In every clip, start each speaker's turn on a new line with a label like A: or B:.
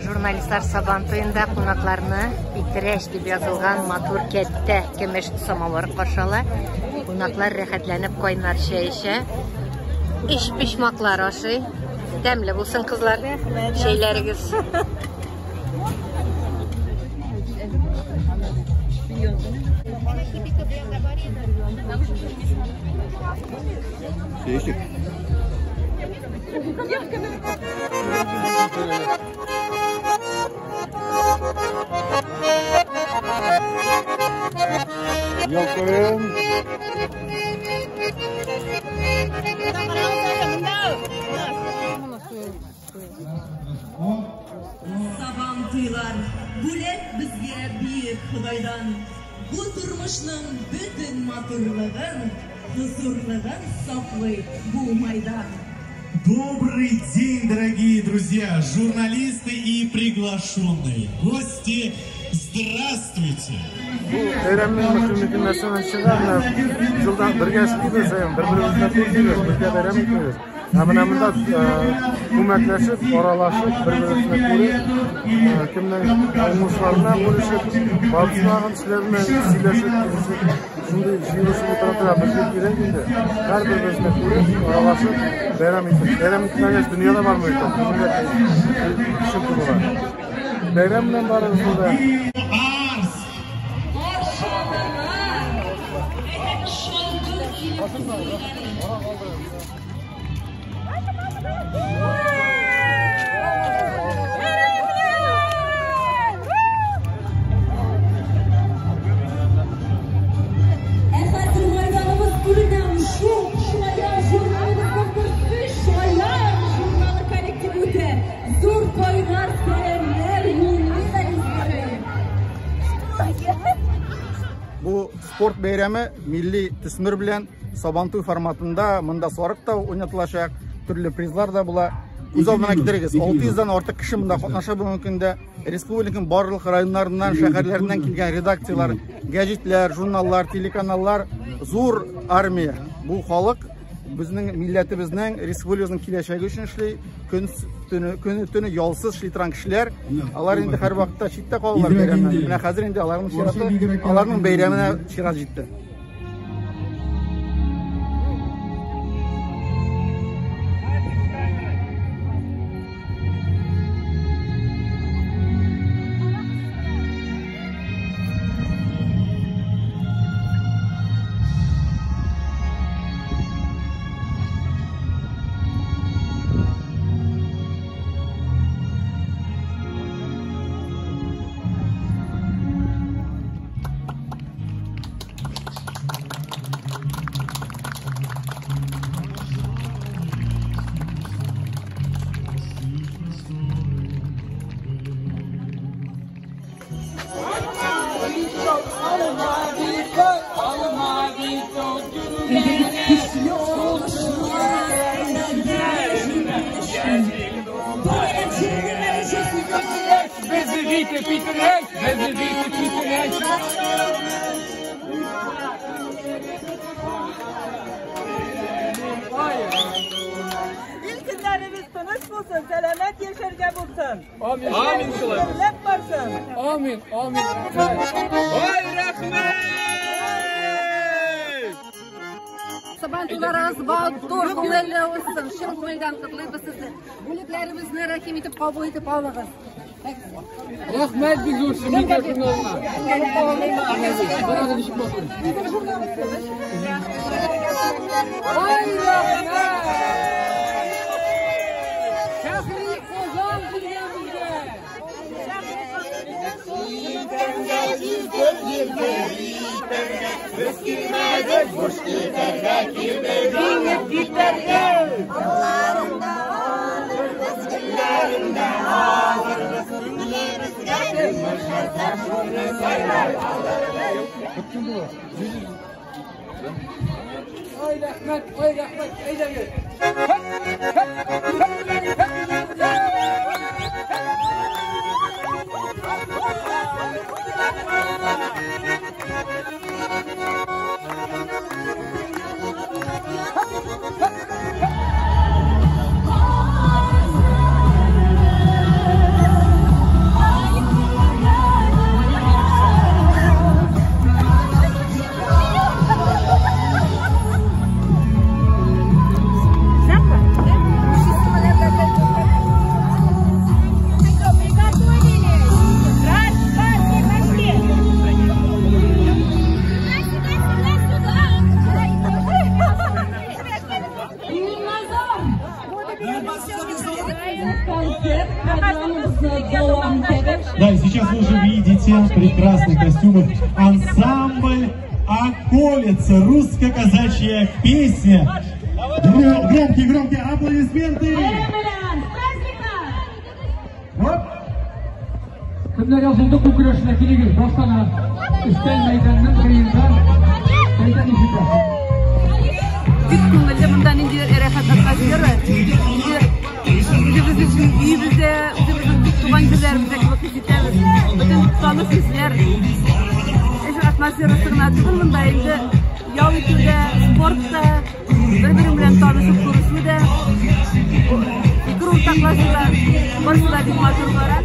A: Журналистлар Сабан туенда кунакларны Питрәч дип язылган матур кәттә көмеш самавыр каршы ала. Кунаклар рәхәтләнеп кайнар чәй эчә. Өчпочмаклар ашый. Тәмле булсын, кызлар, чәйләрегез.
B: Чәй Ялкын.
C: Сабантуйлар бүләк безгә бөек Ходайдан. Бу тормышның бөтен матурлыгын, хозурлыгын саклый бу майдан.
D: Добрый день, дорогие друзья, журналисты и приглашенные гости. Здравствуйте!
E: Бу бәйрәмнең мөһимлеге нәрсәдән чыга? Менә елдан бергә эшлибез, бер-беребезне күрмибез, бергә бәйрәм итмибез. Ә менә монда күмәкләшеп, аралашып, бер-беребезне күреп, кемнең уңышларына бүлешеп, барысының эшләр белән сөйләшеп, килешеп, шундый җыелышып утыра тора безгә кирәк инде. Һәрберебезне күреп, аралашып, бәйрәм итеп. Бәйрәм итмәгәч дөньяда бармый икән. Күңелгә төшенке була. Бәйрәм белән барыгызны да.
C: Ә хәзер майданыбыз түреннән шук шаян журналыбызның берсе Шаян журналы коллективы үтә. Зур кайнар сәламнәр юллый да изге.
B: Бу спорт бәйрәме милли төсмер белән Сабантуй форматында монда сарык та уйнатылачак, төрле призлар да була. Күз алдына китерегез, 600 дән артык кеше монда катнаша бүгенге көндә. Республиканың барлык районнарыннан, шәһәрләреннән килгән редакцияләр, гәҗитләр, журналлар, телеканаллар, зур армия. Бу халык безнең милләтебезнең, республикабызның киләчәге өчен эшли, көн төне, көне төне ялсыз эшли торган кешеләр. Алар инде һәрвакытта читтә калалар бәйрәмнән. Менә хәзер инде аларның чираты, аларның бәйрәменә чират җитте.
C: Ил көннәребез тыныч булсын, сәламәт яшәргә булсын. Амин. Амин шулай. Дәүләт барсын.
F: Амин, амин.
G: Ай, рәхмәт!
A: Сабантуйларыгыз матур, күңелле узсын. Чын күңелдән котлыйбыз сезне. Бүләкләребезне рәхим итеп кабул итеп алыгыз.
F: Рәхмәт бик зур Шеминка журналына. Карагыз ничек матур. Ай, рәхмәт! Шәһри Казан килгән безгә. Ай, рәхмәт, ай, рәхмәт. Әйдәгез. Һәп, һәп, һәп.
D: Да, и сейчас вы уже видите прекрасных костюмах ансамбль «Околица», русско-казачья песня. Громкие-громкие аплодисменты!
F: Кемнәр язылды бу көрәшенә килегез, баштан өстәл мәйданының кырыенда мәйдан ишетә.
C: Бик күңелле, монда ниндидер рәхәт атмосфера, ниндидер үзебезнең өебездә, үзебезнең туган җирләребездә кебек хис итәбез. Бөтен таныш йөзләр. Эш атмосферасы гына түгел, монда инде ял итү дә, спорт та, бер-берең белән танышып күрешү дә, фикер уртаклашу да, барысы да бик матур бара.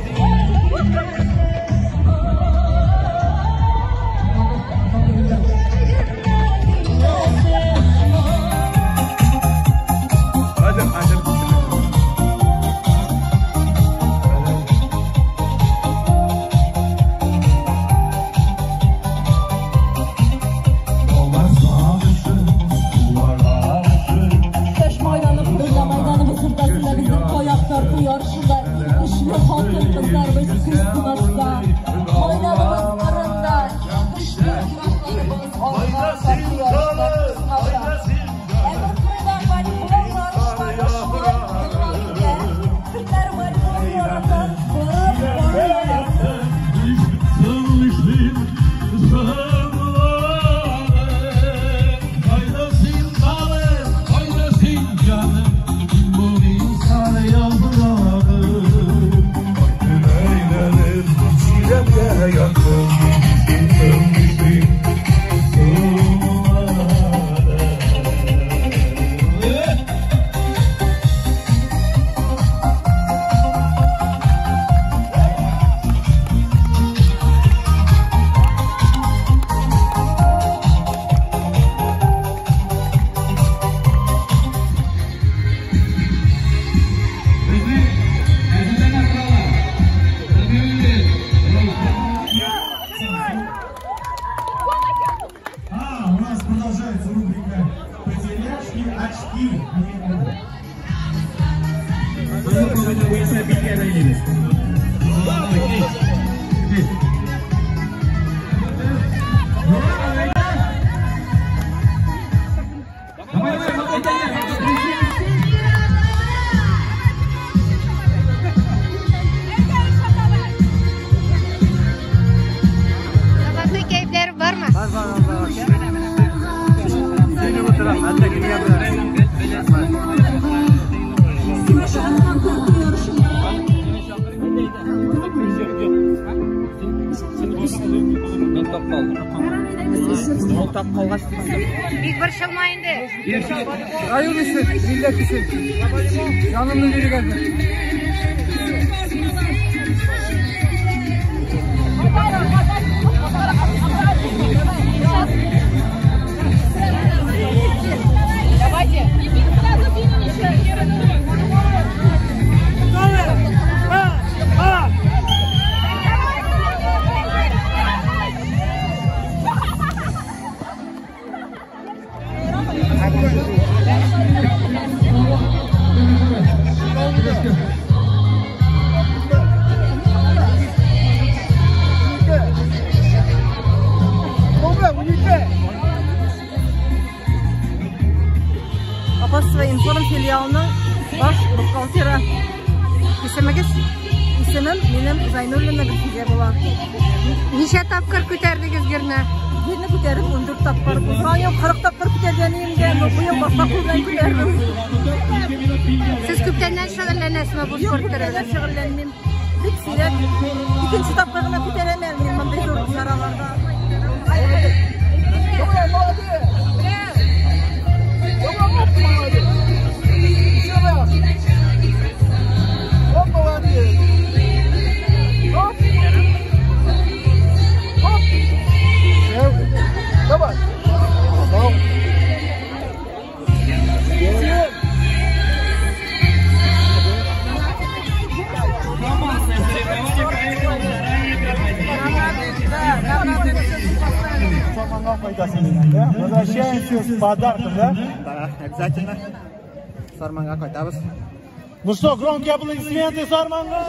A: Бик борчылма инде.
F: Район өчен, милләт өчен. Җанымны бирергә әзер.
C: Давайте. Апасова информ филиалының баш бухгалтері. Исемегез? Исемем минем Зайнуллина Гөлфизә була.
A: Ничә тапкыр күтәрдегез герне?
C: Герне күтәреп 14 тапкыр. Узган ел 40 тапкыр күтәргән идем, бу ел башка кул белән күтәрдем.
A: Сез күптәннән шөгыльләнәсезме бу спорт төре белән?
C: Юк, шөгыльләнмим. Бик сирәк. Икенче тапкыр гына күтәрәм әле мин мондый зур чараларда.
B: Возвращаемся с подарком, да?
H: Да, обязательно. Сарманга кайтабыз.
D: Ну что, громкие аплодисменты, Сарманга!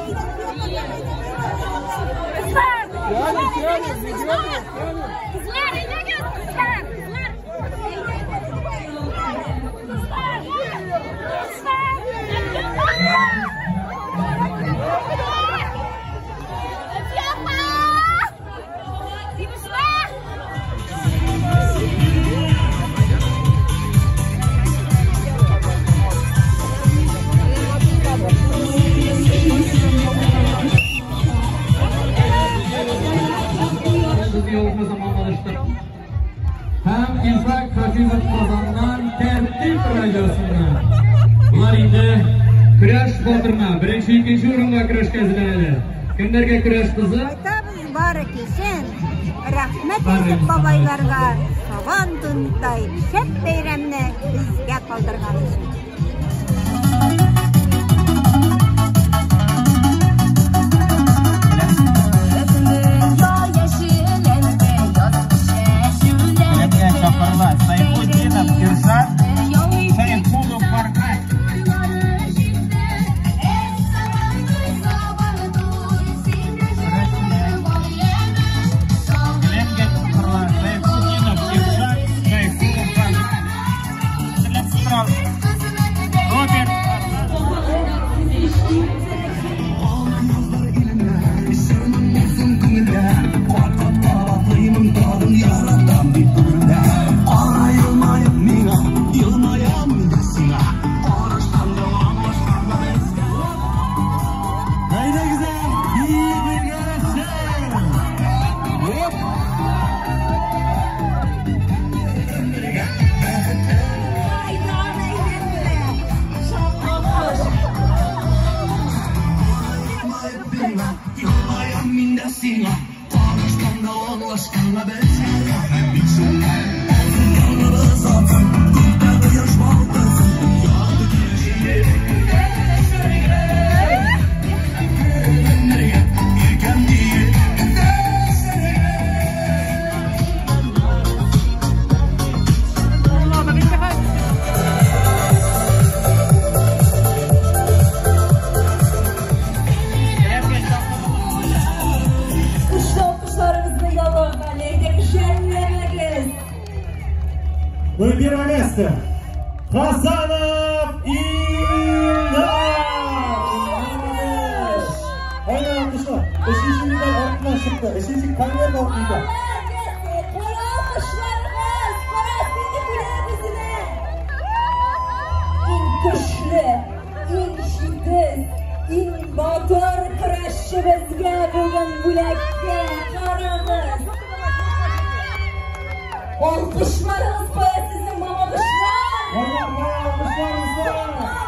F: Һәм Илфак Хафизов Казаннан Тәртип радиосыннан. Булар инде көрәш батырына, беренче, икенче урынга көрәшкә әзерләнәләр. Кемнәргә көрәш кызы?
H: Кайтабыз бары кичен, рәхмәт әйтеп бабайларга, Сабан туендай шәп бәйрәмне безгә калдырган өчен.
B: Сайфутдинов Иршат, Сайфулов Фархат. Сайфутдинов Иршат, Сайфулов Фархат. Роберт.
D: Ну и первое место. Хасанов Ильдар! Aynen alkışlar. Üçüncü medal altından çıktı. Üçüncü kariyer de altında.
H: Alkışlarımız, parasını kulağımızına. İn güçlü, in şidiz, in batır kurashimizga bugün bulakka qaramiz. Alkışlarımız kaya sizin mama kuşlar.
D: Alkışlarımız var.